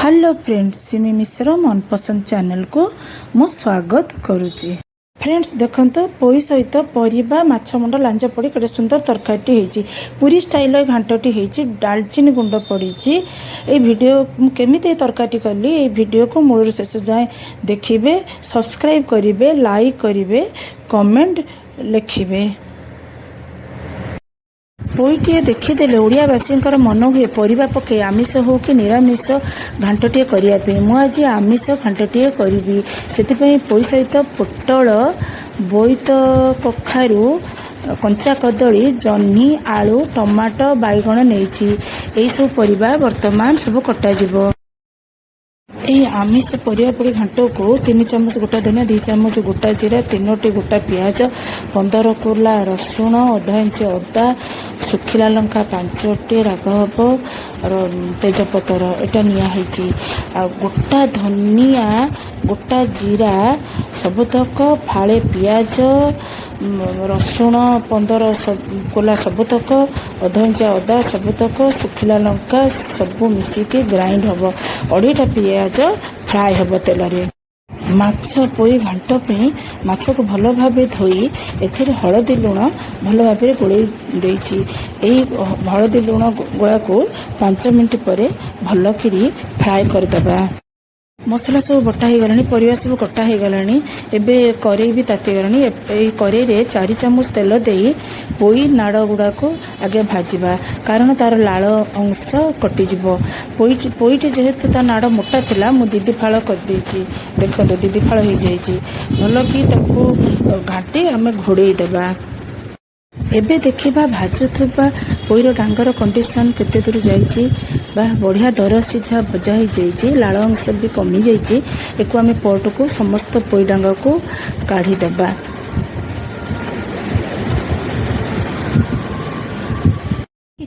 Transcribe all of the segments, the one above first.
Hello friends, SIMI Mishra ମନପସନ୍ଦ ଚ୍ୟାନେଲକୁ ମୁଁ ସ୍ୱାଗତ କରୁଛି। ଫ୍ରେଣ୍ଡସ୍, ଦେଖନ୍ତୁ, ପୋଇ ସହିତ ପରିବା, ମାଛ ମୁଣ୍ଡ, ଲାଞ୍ଜ ପଡ଼ି କେତେ ସୁନ୍ଦର ତରକାରୀଟି ହେଇଛି। ପୁରୀ ଷ୍ଟାଇଲର ଘାଣ୍ଟଟି ହେଇଛି, ଡାଲଚିନି ଗୁଣ୍ଡ ପଡ଼ିଛି। ଏଇ ଭିଡ଼ିଓ ମୁଁ କେମିତି ଏ ତରକାରୀଟି କଲି, ଏଇ ଭିଡ଼ିଓକୁ ମୂଳରୁ ଶେଷ ଯାଏଁ ଦେଖିବେ, ସବସ୍କ୍ରାଇବ୍ କରିବେ, ଲାଇକ୍ କରିବେ, କମେଣ୍ଟ ଲେଖିବେ। ପୋଇଟିଏ ଦେଖିଦେଲେ ଓଡ଼ିଆବାସୀଙ୍କର ମନ ହୁଏ ପରିବା ପକାଇ ଆମିଷ ହେଉ କି ନିରାମିଷ ଘାଣ୍ଟଟିଏ କରିବା ପାଇଁ। ମୁଁ ଆଜି ଆମିଷ ଘାଣ୍ଟଟିଏ କରିବି। ସେଥିପାଇଁ ପୋଇ ସହିତ ପୋଟଳ, ବୋଇତ କଖାରୁ, କଞ୍ଚା କଦଳୀ, ଜହ୍ନି, ଆଳୁ, ଟମାଟୋ, ବାଇଗଣ ନେଇଛି। ଏଇସବୁ ପରିବା ବର୍ତ୍ତମାନ ସବୁ କଟାଯିବ। ଏହି ଆମିଷ ପରିବା ପଡ଼ି ଘାଣ୍ଟକୁ 3 ଚାମଚ ଗୋଟା ଧନିଆ, 2 ଚାମଚ ଗୋଟା ଜିରା, ତିନୋଟି ଗୋଟା ପିଆଜ, 15 କୋଲା ରସୁଣ, ଅଧା ଇଞ୍ଚ ଅଦା, ଶୁଖିଲା ଲଙ୍କା ପାଞ୍ଚଟି, ରାଗ ହେବ, ତେଜପତ୍ର ଏଇଟା ନିଆ ହେଇଛି। ଆଉ ଗୋଟା ଧନିଆ, ଗୋଟା ଜିରା ସବୁତକ, ଫାଳେ ପିଆଜ, ରସୁଣ 15 କୋଲା ସବୁତକ, ଅଧ ଇଞ୍ଚ ଅଦା ସବୁତକ, ଶୁଖିଲା ଲଙ୍କା ସବୁ ମିଶିକି ଗ୍ରାଇଣ୍ଡ ହେବ। ଅଢ଼େଇଟା ପିଆଜ ଫ୍ରାଏ ହେବ ତେଲରେ। ମାଛ ପୋଇ ଘାଣ୍ଟ ପାଇଁ ମାଛକୁ ଭଲ ଭାବେ ଧୋଇ ଏଥିରେ ହଳଦୀ ଲୁଣ ଭଲ ଭାବରେ ଗୋଳେଇ ଦେଇଛି। ଏହି ହଳଦୀ ଲୁଣ ଗୋଳାକୁ 5 ମିନିଟ୍ ପରେ ଭଲ କିରି ଫ୍ରାଏ କରିଦେବା। ମସଲା ସବୁ ବଟା ହେଇଗଲାଣି, ପରିବା ସବୁ କଟା ହେଇଗଲାଣି। ଏବେ କରେଇ ବି ତାତିଗଲାଣି। ଏଇ କରେଇରେ 4 ଚାମଚ ତେଲ ଦେଇ ପୋଇ ନାଡ଼ ଗୁଡ଼ାକୁ ଆଗେ ଭାଜିବା, କାରଣ ତାର ଲାଳ ଅଂଶ କଟିଯିବ। ପୋଇଟି ଯେହେତୁ ତା ନାଡ଼ ମୋଟା ଥିଲା, ମୁଁ ଦି ଫାଳ କରିଦେଇଛି। ଦେଖନ୍ତୁ, ଦି ଫାଳ ହେଇଯାଇଛି। ଭଲ କି ତାକୁ ଘାଣ୍ଟି ଆମେ ଘୋଡ଼େଇ ଦେବା। ଏବେ ଦେଖିବା ଭାଜୁଥିବା ପୋଇର ଡାଙ୍ଗର କଣ୍ଡିସନ କେତେ ଦୂର ଯାଇଛି। ବା, ବଢ଼ିଆ ଦର ସିଝା ଭଜା ହେଇଯାଇଛି, ଲାଳ ଅଂଶ ବି କମିଯାଇଛି। ଏକୁ ଆମେ ପଟକୁ ସମସ୍ତ ପୋଇ ଡାଙ୍ଗକୁ କାଢ଼ିଦେବା।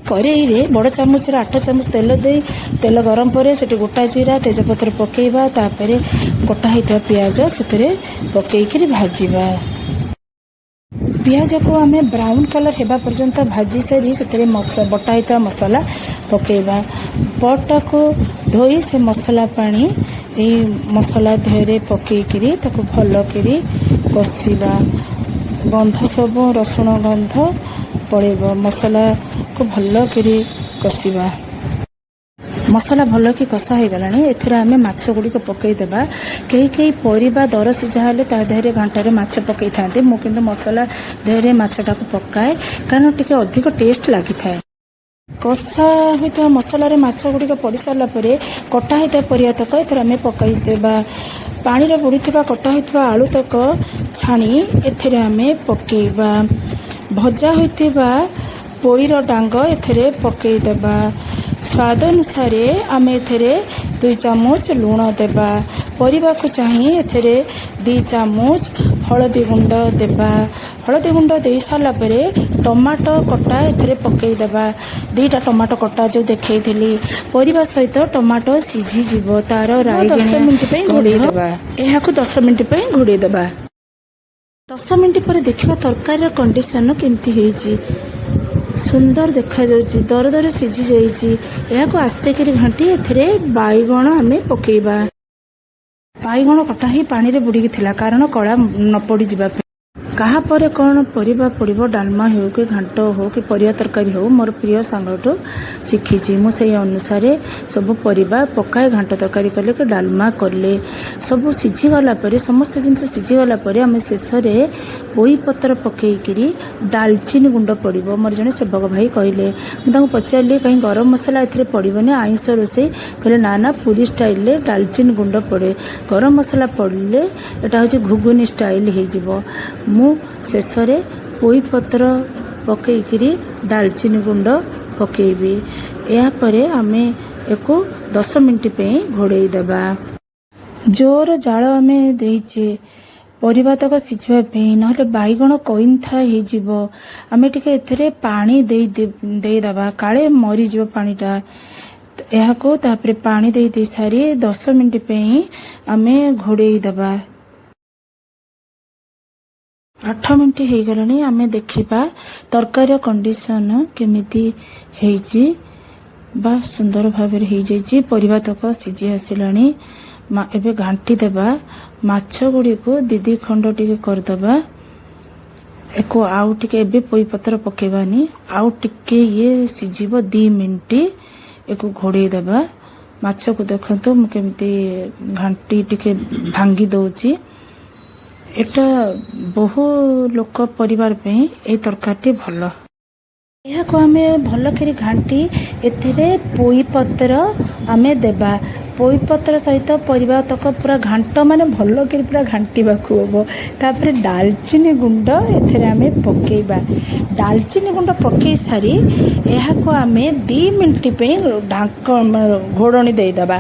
କରେଇରେ ବଡ଼ ଚାମଚରେ 8 ଚାମଚ ତେଲ ଦେଇ, ତେଲ ଗରମ ପରେ ସେଠି ଗୋଟା ଜିରା, ତେଜପତ୍ର ପକାଇବା। ତାପରେ କଟା ହେଇଥିବା ପିଆଜ ସେଥିରେ ପକେଇକିରି ଭାଜିବା। ପିଆଜକୁ ଆମେ ବ୍ରାଉନ୍ କଲର୍ ହେବା ପର୍ଯ୍ୟନ୍ତ ଭାଜି ସାରି ସେଥିରେ ବଟା ହେଇଥିବା ମସଲା ପକାଇବା। ପଟ୍ଟାକୁ ଧୋଇ ସେ ମସଲା ପାଣି ଏଇ ମସଲା ଦେହରେ ପକେଇକିରି ତାକୁ ଭଲ କରି କଷିବା। ଗନ୍ଧ ସବୁ, ରସୁଣ ଗନ୍ଧ ପଳେଇବ। ମସଲାକୁ ଭଲ କରି କଷିବା। ମସଲା ଭଲକି କଷା ହେଇଗଲାଣି। ଏଥିରେ ଆମେ ମାଛ ଗୁଡ଼ିକ ପକାଇଦେବା। କେହି କେହି ପରିବା ଦର ସିଝା ହେଲେ ତା ଦେହରେ ଘାଣ୍ଟରେ ମାଛ ପକାଇଥାନ୍ତି। ମୁଁ କିନ୍ତୁ ମସଲା ଦେହରେ ମାଛଟାକୁ ପକାଏ, କାରଣ ଟିକେ ଅଧିକ ଟେଷ୍ଟ ଲାଗିଥାଏ। କଷା ହୋଇଥିବା ମସଲାରେ ମାଛ ଗୁଡ଼ିକ ପଡ଼ି ସାରିଲା ପରେ କଟା ହୋଇଥିବା ପରିବା ତକ ଏଥିରେ ଆମେ ପକାଇଦେବା। ପାଣିରେ ବୁଡ଼ିଥିବା କଟା ହୋଇଥିବା ଆଳୁ ତକ ଛାଣି ଏଥିରେ ଆମେ ପକାଇବା। ଭଜା ହୋଇଥିବା ପୋଇର ଡାଙ୍ଗ ଏଥିରେ ପକାଇଦେବା। ସ୍ୱାଦ ଅନୁସାରେ ଆମେ ଏଥିରେ 2 ଚାମଚ ଲୁଣ ଦେବା। ପରିବାକୁ ଚାହିଁ ଏଥିରେ 2 ଚାମଚ ହଳଦୀ ଗୁଣ୍ଡ ଦେବା। ହଳଦୀ ଗୁଣ୍ଡ ଦେଇ ସାରିଲା ପରେ ଟମାଟୋ କଟା ଏଥିରେ ପକାଇଦେବା। ଦୁଇଟା ଟମାଟୋ କଟା ଯେଉଁ ଦେଖେଇଥିଲି। ପରିବା ସହିତ ଟମାଟୋ ସିଝିଯିବ, ତାର 10 ମିନିଟ୍ ପାଇଁ ଘୋଡ଼େଇ ଦେବା। ଏହାକୁ 10 ମିନିଟ୍ ପାଇଁ ଘୋଡ଼େଇ ଦେବା। 10 ମିନିଟ୍ ପରେ ଦେଖିବା ତରକାରୀର କଣ୍ଡିସନ କେମିତି ହେଇଛି। ସୁନ୍ଦର ଦେଖାଯାଉଛି, ଦର ଦର ସିଝି ଯାଇଛି। ଏହାକୁ ଆସ୍ତେ କରି ଘାଣ୍ଟି ଏଥିରେ ବାଇଗଣ ଆମେ ପକେଇବା। ବାଇଗଣ କଟା ହେଇ ପାଣିରେ ବୁଡ଼ିକି ଥିଲା, କାରଣ କଳା ନ ପଡ଼ିଯିବା ପାଇଁ। କାହା ପରେ କ'ଣ ପରିବା ପଡ଼ିବ, ଡାଲମା ହେଉ କି ଘାଣ୍ଟ ହେଉ କି ପରିବା ତରକାରୀ ହେଉ, ମୋର ପ୍ରିୟ ସାଙ୍ଗଠୁ ଶିଖିଛି। ମୁଁ ସେଇ ଅନୁସାରେ ସବୁ ପରିବା ପକାଏ ଘାଣ୍ଟ ତରକାରୀ କଲେ କି ଡାଲମା କଲେ। ସବୁ ସିଝିଗଲା ପରେ, ସମସ୍ତ ଜିନିଷ ସିଝିଗଲା ପରେ ଆମେ ଶେଷରେ ପୋଇ ପତ୍ର ପକେଇକିରି ଡାଲଚିନି ଗୁଣ୍ଡ ପଡ଼ିବ, ମୋର ଜଣେ ସେବକ ଭାଇ କହିଲେ। ମୁଁ ତାଙ୍କୁ ପଚାରିଲି, କାହିଁ ଗରମ ମସଲା ଏଥିରେ ପଡ଼ିବନି, ଆଇଁଷ ରୋଷେଇ? କହିଲେ, ନା ନା, ପୁରୀ ଷ୍ଟାଇଲରେ ଡାଲଚିନି ଗୁଣ୍ଡ ପଡ଼େ, ଗରମ ମସଲା ପଡ଼ିଲେ ଏଇଟା ହେଉଛି ଘୁଗୁନି ଷ୍ଟାଇଲ ହେଇଯିବ। ମୁଁ ଶେଷରେ ପୋଇ ପତ୍ର ପକେଇକିରି ଡାଲଚିନି ଗୁଣ୍ଡ ପକେଇବି। ଏହାପରେ ଆମେ ଏକୁ 10 ମିନିଟ୍ ପାଇଁ ଘୋଡ଼େଇ ଦେବା। ଜୋର ଜାଳ ଆମେ ଦେଇଛେ ପରିବା ତକ ସିଝିବା ପାଇଁ, ନହେଲେ ବାଇଗଣ କଇନ୍ଥା ହେଇଯିବ। ଆମେ ଟିକେ ଏଥିରେ ପାଣି ଦେଇଦେବା, କାଳେ ମରିଯିବ ପାଣିଟା। ଏହାକୁ ତାପରେ ପାଣି ଦେଇ ଦେଇ ସାରି 10 ମିନିଟ୍ ପାଇଁ ଆମେ ଘୋଡ଼େଇ ଦେବା। 8 ମିନିଟ୍ ହେଇଗଲାଣି। ଆମେ ଦେଖିବା ତରକାରୀର କଣ୍ଡିସନ କେମିତି ହେଇଛି। ବା ସୁନ୍ଦର ଭାବରେ ହେଇଯାଇଛି। ପରିବା ତକ ସିଝି ଆସିଲାଣି। ଏବେ ଘାଣ୍ଟି ଦେବା। ମାଛ ଗୁଡ଼ିକୁ ଦି ଦି ଖଣ୍ଡ ଟିକେ କରିଦେବା ଏକୁ। ଆଉ ଟିକେ ଏବେ ପୋଇ ପତ୍ର ପକେଇବାନି। ଆଉ ଟିକେ ଇଏ ସିଝିବ, 2 ମିନିଟ୍ ଏକୁ ଘୋଡ଼େଇ ଦେବା। ମାଛକୁ ଦେଖନ୍ତୁ, ମୁଁ କେମିତି ଘାଣ୍ଟି ଟିକେ ଭାଙ୍ଗି ଦଉଛି। ଏଟା ବହୁ ଲୋକ ପରିବାର ପାଇଁ ଏଇ ତରକାରୀଟି ଭଲ। ଏହାକୁ ଆମେ ଭଲ କରି ଘାଣ୍ଟି ଏଥିରେ ପୋଇ ପତ୍ର ଆମେ ଦେବା। ପୋଇ ପତ୍ର ସହିତ ପରିବା ତକ ପୁରା ଘାଣ୍ଟ, ମାନେ ଭଲ କରି ପୁରା ଘାଣ୍ଟିବାକୁ ହେବ। ତାପରେ ଡାଲଚିନି ଗୁଣ୍ଡ ଏଥିରେ ଆମେ ପକେଇବା। ଡାଲଚିନି ଗୁଣ୍ଡ ପକେଇ ସାରି ଏହାକୁ ଆମେ 2 ମିନିଟ୍ ପାଇଁ ଢାଙ୍କ ଘୋଡ଼ଣୀ ଦେଇଦେବା।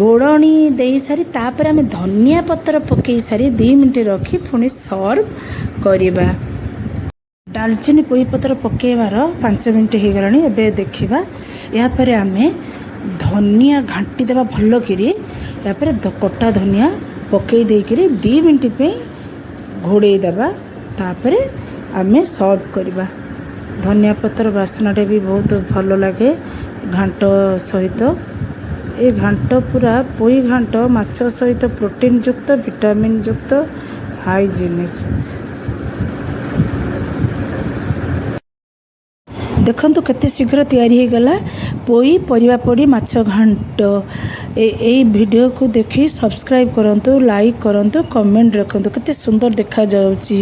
ଘୋଡ଼ଣୀ ଦେଇସାରି ତାପରେ ଆମେ ଧନିଆ ପତ୍ର ପକେଇ ସାରି 2 ମିନିଟ୍ ରଖି ପୁଣି ସର୍ଭ କରିବା। ଡାଲଚିନି ପୋଇ ପତ୍ର ପକେଇବାର 5 ମିନିଟ୍ ହେଇଗଲାଣି। ଏବେ ଦେଖିବା। ଏହାପରେ ଆମେ ଧନିଆ ଘାଣ୍ଟି ଦେବା ଭଲ କିରି। ଏହାପରେ କଟା ଧନିଆ ପକେଇ ଦେଇକିରି 2 ମିନିଟ୍ ପାଇଁ ଘୋଡ଼େଇ ଦେବା। ତାପରେ ଆମେ ସର୍ଭ କରିବା। ଧନିଆ ପତ୍ର ବାସ୍ନାଟା ବି ବହୁତ ଭଲ ଲାଗେ ଘାଣ୍ଟ ସହିତ। ଏ ଘାଣ୍ଟ ପୁରା ପୋଇ ଘାଣ୍ଟ ମାଛ ସହିତ ପ୍ରୋଟିନ୍ ଯୁକ୍ତ, ଭିଟାମିନ୍ ଯୁକ୍ତ, ହାଇଜିନିକ୍। ଦେଖନ୍ତୁ, କେତେ ଶୀଘ୍ର ତିଆରି ହେଇଗଲା ପୋଇ ପରିବା ପଡ଼ି ମାଛ ଘାଣ୍ଟ। ଏଇ ଭିଡ଼ିଓକୁ ଦେଖି ସବସ୍କ୍ରାଇବ୍ କରନ୍ତୁ, ଲାଇକ୍ କରନ୍ତୁ, କମେଣ୍ଟ ରଖନ୍ତୁ। କେତେ ସୁନ୍ଦର ଦେଖାଯାଉଛି।